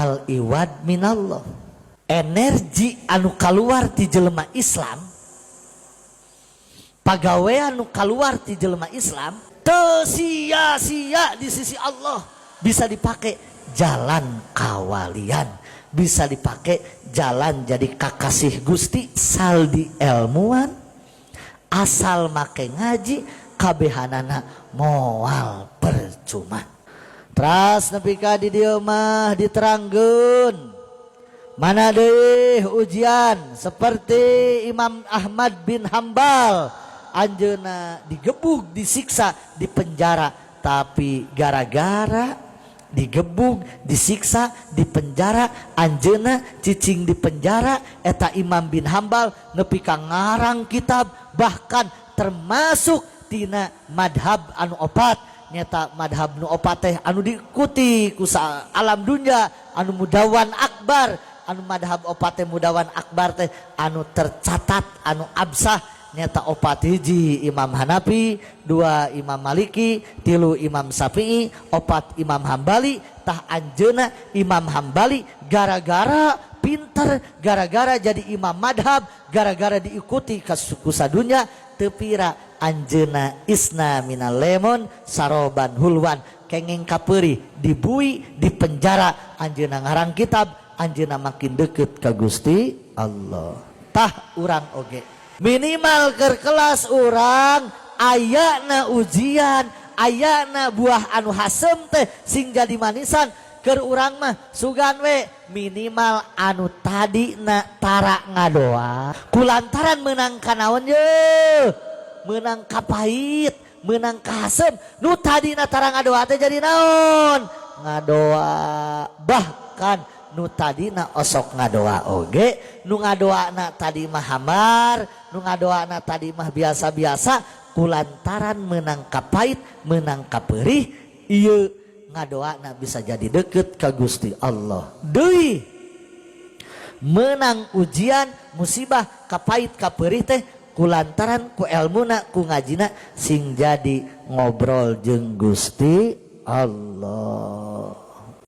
Al iwad minallah, energi anu kaluar ti jelema Islam, pagawean nu kaluar ti jelema Islam teu sia-sia di sisi Allah. Bisa dipakai jalan kawalian, bisa dipakai jalan jadi kakasih Gusti. Saldi ilmuwan, asal make ngaji, kabehanana moal percuma. Teras nepi ka di dieu mah diterangkeun mana deui ujian seperti Imam Ahmad bin Hambal. Anjeunna digebug, disiksa, di penjara, tapi gara-gara digebug, disiksa, di penjara, anjeunna cicing di penjara eta Imam bin Hambal nepi ka ngarang kitab, bahkan termasuk tina madhab anu opat. Nyata madhab nu opat teh anu diikuti ku alam dunia, anu mudawan akbar, anu madhab opat teh, mudawan akbar teh anu tercatat, anu absah. Nyata opat: hiji Imam Hanafi, dua Imam Maliki, tilu Imam Syafi'i, opat Imam Hambali. Tah, anjeuna Imam Hambali gara-gara pinter, gara-gara jadi imam madhab, gara-gara diikuti ka suku sadunya, teu pira anjeuna isna minal lemon saroban hulwan, kengeng kapeurih, dibui, di penjara, anjeuna ngarang kitab, anjeuna makin deket ka Gusti Allah. Tah, urang oge minimal ke kelas urang ayana ujian, ayana buah anu hasem teh sing jadi manisan. Keur urang mah sugan we minimal anu tadi na tara ngadoa, kulantaran menang kanaon ye, menang kapahit, menang kahasem, nu tadi na tara ngadoa teh jadi naon, ngadoa. Bahkan nu tadi na osok ngadoa oge, nu ngadoa na tadi mah hambar, nu ngadoa na tadi mah biasa-biasa, kulantaran menang kapait, menang kaperih, iya ngadoa na bisa jadi deket ke Gusti Allah deui. Menang ujian, musibah, kapait, kaperih teh kulantaran ku elmuna, ku ngajina, sing jadi ngobrol jeung Gusti Allah.